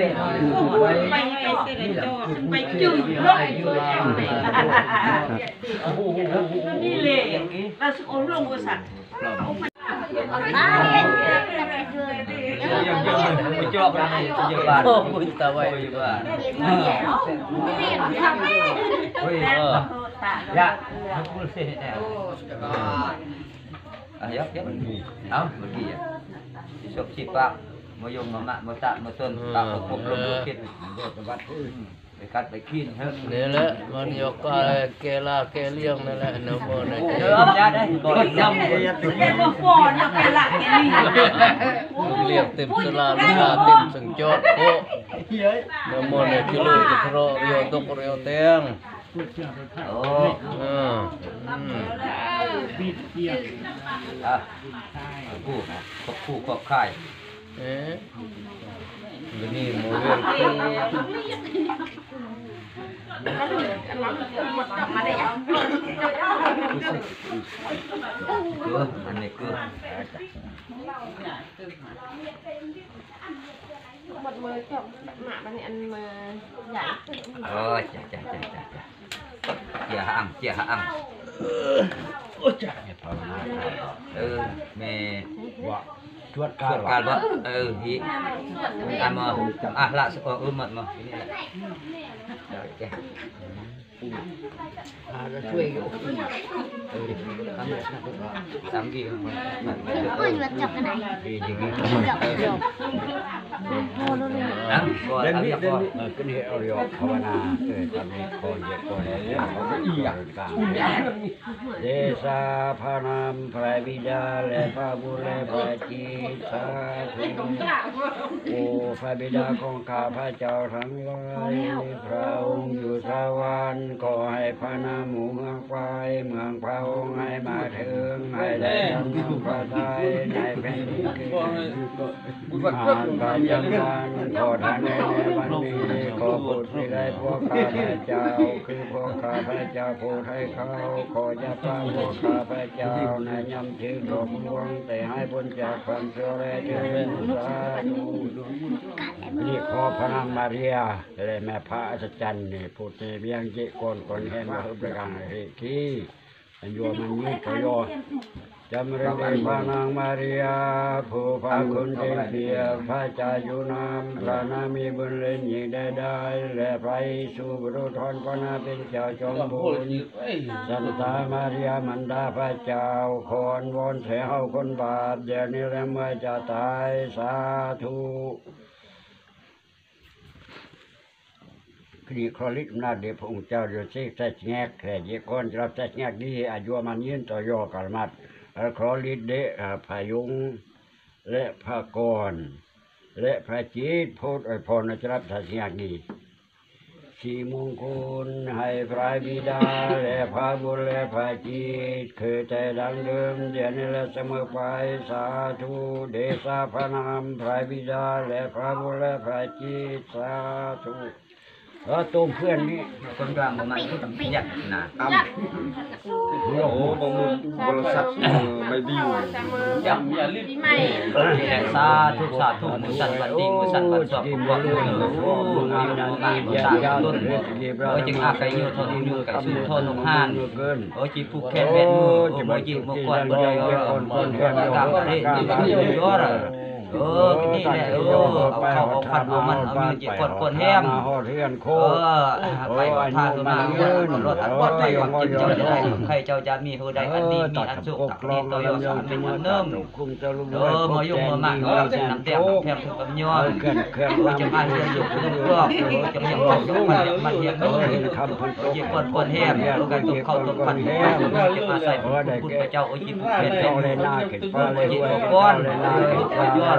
ໄປ ໄປເສດຈອດ ໄປຈື່ລົງຢູ່ນີ້ແຫຼະ ລາວຊິໂອລົງວ່າຊັ້ນ. ໂອ້ຍ ຕາໄວ ໂອ້ຍ ຢາກ ເອົາ ມັນດີ ເອົາ ມັນດີ ຊິສົບຊິປາກ ມາຍົງມາມະ ມາຕະ ມາຕົນ ປາກ ມາຄົບລົມ ມາຄິດ ໄປກັດໄປຄີນເຮີ້ ນີ້ແຫຼະ ມັນຢອກກະແກ່ລາແກ່ລ້ຽງນັ້ນແຫຼະ ນະໂມນະ ເອີ ເອົາຢາໄດ້ ບໍ່ຍອມ ເຮັດບໍ່ຢອກກະລາແກ່ລ້ຽງ ເລ້ຽງເຕັມສະລາ ເວລາເຕັມສັງຈອດ ໂພ ນະໂມນະ ຈະເລີນຈະເພາະ ຣຽວຕົກຣຽວແຕງ ໂອ້ ເອີ ອືມ ອ່ະ ຄູ່ ຄອບຄູ່ຄອບຄາຍ ເອີ ມື້ນີ້ມື້ວຽນຄື ເອີ ອັນນີ້ຄື ໝົດມື້ຈົບມາບັດນີ້ອັນມື້ໃຫຍ່ ໂອ້ຍ ຈ້າ ຈ້າ ຈ້າ ຈ້າ ເຈຍຫາອັງ ເຈຍຫາອັງ ໂອ້ຍ ຈ້າ ເອີ ແມ່ ວ່າ ຊວດການ ຊວດການບໍ່ ເອີ ຮີ ອັນມາ ອ່ະ ລະ ເອີ ໝົດມາ ນີ້ແຫຼະ ເອີ ເຈຍ ອ່າ ລະຊ່ວຍຢູ່ ເອີ ທຳດີ ເອີ ຈອກກັນໄດ້ ດີ ດີ ດີ ຈອກ ຈອກ ໂອ້ ໂດນ ເອີ ກໍເຮັດເອົາ ເອີ ພາວະນາ ເອີ ທຳດີ ຂໍເຮັດ ຂໍເຮັດ ອີ່ຫຍັງ ເດຊາພະນາມພະບິດາ ແລະ ພະບຸດ ແລະ ພະຈິດ ສາທຸ ໂອ ພະບິດາຂອງຂ້າພະເຈົ້າທັງຫຼາຍ ພະອົງຢູ່ສະຫວັນ ຂໍໃຫ້ພະນາມໝູ່ເມືອງໄຟ ເມືອງພະອົງໃຫ້ມາເຖິງ ໃຫ້ໄດ້ດັ່ງຄວາມປາດໄຖໃນແຜ່ນດິນຄື ອາຫານປະຈຳວັນ ຂໍທານໃນວັນນີ້ ຂໍໂປດຊິໄດ້ພວກຂ້າພະເຈົ້າ ຄືພວກຂ້າພະເຈົ້າຜູ້ໄຖ່ເຂົາ ຂໍຢ່າປະພວກຂ້າພະເຈົ້າໃນຍາມຖືກຫຼອກລວງ ແຕ່ໃຫ້ພົ້ນຈາກຄວາມຊົ່ວແລະເທີ້ນ ສາທຸ. ນີ້ຂໍພະນາງມາເຣຍ ແລະ ແມ່ພະອັດສະຈັນນີ້ ຜູ້ທີ່ວຽງເຈກອນກ່ອນແຮງ ເຮັດປະການເຮຄີ ອາຍຸມັນຍືນກະຍໍ ຈຳເຣິນເດ ພະນາງມາເຣຍ ຜູ້ພະຄຸນເຕັມປ່ຽມ ພະເຈົ້າຢູ່ນຳ ພະນາມີບຸນເລີນຍິ່ງໄດ້ໄດ້ ແລະ ພະເຢຊູ ບຸດທອນ ພະນາເປັນເຈົ້າຈອມບຸນ ສັນຕາມາເຣຍ ມັນດາພະເຈົ້າ ຂໍອ້ອນວອນໃສ່ເຮົາຄົນບາບ ດຽວນີ້ແລະເມື່ອຈະຕາຍ ສາທຸ. ຄະນິຄອລິດອຳນາດເດດພະອົງເຈົ້າ ໂຍເຊຟແຊສແງກ ແລະ ເຢກອນຈະລັບແຊສແງກດີ ອາຍຸໝັ້ນຍືນຕໍ່ຍໍກາລະມັດ ແລະ ຄອລິດເດ ອາ ພະຍຸງ ແລະ ພະກອນ ແລະ ພະຈິດ ໂພດອວຍພອນຈະລັບແຊສແງກດີ ສີມຸງຄຸນໃຫ້ພະບິດາ ແລະ ພະບຸດ ແລະ ພະຈິດ ຄືແຕ່ດັ້ງເດີມ ດຽວນີ້ ແລະ ສະເໝີໄປ ສາທຸ. ເດຊາພະນາມພະບິດາ ແລະ ພະບຸດ ແລະ ພະຈິດ ສາທຸ. ເອີ ໂຕມເພື່ອນນີ້ ຄົນກາງບໍ່ມາຄືກັນຍັກໜ້າ ໂອ້ ບໍ່ມີໂທລະສັບ ໃບບິວ ຢາກມີອາລິດ ສາທຸ ສາທຸ ມື້ສັນວັນດີ ມື້ສັນວັນສອບ ໂອ້ ມີບຸນມີບຸນ ໂອ້ ຈຶ່ງອາໄກໂຍທອນໂຍໄກສູທອນນົກຫານ ໂອ້ ຈິຜູກແຂນແບດມື ໂອ້ ບໍ່ຍິງບໍ່ກວນບໍ່ໄດ້ ເອີ ກາມເດ ເອີ ນີ້ແຫຼະ ເອີ ເອົາເຂົ້າເອົາພັນເອົາມັນເອົາມີເຈັບປວດຄວນແຮມ ເອີ ໄປຫາທາງມາເງິນ ເອີ ປອດໄພຄວາມເຈັບເຈົ້າຈະໄດ້ ໄຂ້ເຈົ້າຈະມີ ເຮີໄດ້ອັນດີ ມີອັນສຸກ ອັນດີຕໍ່ຍອດ ສາມເປັນອັນເນີມ ເອີ ມາຍົກມາໝາກ ເອີ ນຳແຕ້ມນຳແຖມ ກຳຍອນ ເອີ ຈະມາເຮືອນຢູ່ເຮືອນຄອບ ເອີ ຈະມາເຮືອນຢູ່ມັນເຮືອນເອີ ເຈັບປວດຄວນແຮມ ເອີ ການຕົກເຂົ້າຕົກພັນ ຈະອາໄສບຸນຄຸນພະເຈົ້າ ໂອ ຈິດຜູ້ເປັນເຈົ້າແລະນາເປັນເຈົ້າແລະນາເປັນເຈົ້າແລະນາເປັນເຈົ້າແລະນາເປັນເຈົ້າ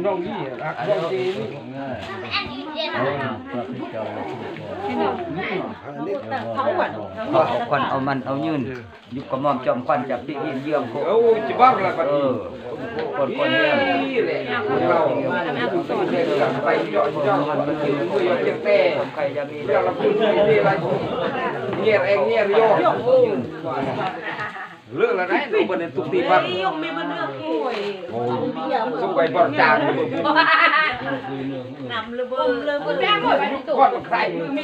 ນ້ອງນີ້ ຮັກນ້ອງເຈນີ້ ເອົາຂວັນເອົາໝັ້ນເອົາຍືນ ຍຸບກະໝໍ້ມຈອມຂວັນຈາກທີ່ຫີນເຍືອງໂຄ ເອີ ຈະເວົ້າລະບັດນີ້ ເອີ ກ່ອນກ່ອນແຮງ ນີ້ແຫຼະ ພວກເຮົາ ໄປເຈາະເຈາະ ມັນເປັນເມືອເຈັບແຕ່ ໃຄຢາມີ ເວລາເງຍແອງເງຍຢອກ ເລີກລະໄດ໋ ບໍ່ໄດ້ຕຸກຕີພັນ ໂອ້ຍ ສົງໄປບອກຈາງ ນຳລະເບີດ ກ່ອນໃຄມືມີ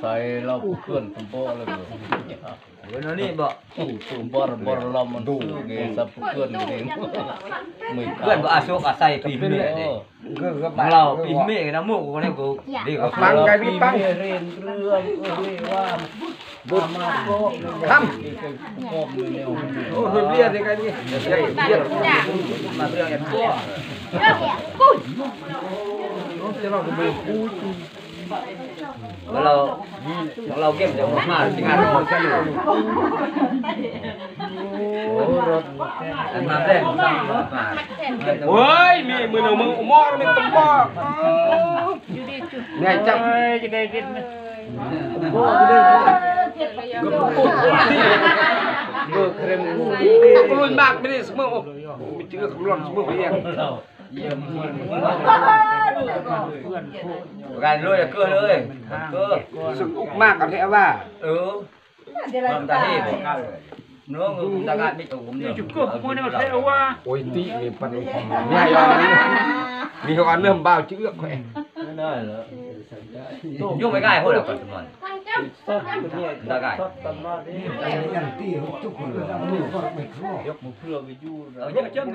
ໃສ່ລາວເພື່ອນສຳບໍ່ແລ້ວກໍ ເພິ່ນເອົານີ້ບໍ່ ຕູ້ຕູ້ບໍ່ບໍ່ລຳມັນຊື້ເກສັບເພື່ອນນີ້ ເພື່ອນບໍ່ອາສົກອາໄສປີເມເດ້ ເອີ ຂອງລາວປີເມນຳໝູ່ນີ້ກໍດີກວ່າ ປັງໄກມີປັງ ເຣນເລື່ອງເອີຍວ່າ ບຸດ ມາກໍ ຄຳ ໂອ້ ເຮັດວຽກນີ້ກໍມີ ເຮັດວຽກ ມາເລື່ອງອັນຕົວ ເຮົາ ເຮົາເກັບຈາກໝາກມາຊິງານ ໂອ້ ລົດ ອັນມາແລ້ວ ໂອ້ຍ ມີມື້ໜຶ່ງ ມື້ໝໍນີ້ຕຳບອກ ແມ່ນຈັກ ເອີຍ ຈະໄດ້ກິນ ໂອ້ຍ ເບີເຄຣມ ໂອ້ຍ ລຸຍມາກ ມີນີ້ສະເໝີ ໂອ້ ມີເຈືອກຳລັງສະເໝີ ໄປແອງ ການລົຍເກີນເລີຍ ເກີນ ສະອຸກມາກເອົາແທ້ວ່າ ເອີ ມັນຕາເຮບໍ່ ເນາະ ມັນຕາການມີຕົວ ນີ້ຈຸກໂກ ພວກນີ້ເອົາແທ້ວ່າ ໂອ້ຍ ຕິນີ້ປັນ ມີໃຫ້ວ່າ ມີໃຫ້ວ່າເລີ່ມບ່າວເຈືອກຂ້ອຍ ນັ້ນແຫຼະ ໂຍມໄປກາຍໂຫດແລ້ວກ່ອນ ຕາກາຍ ເອົາເຈີມ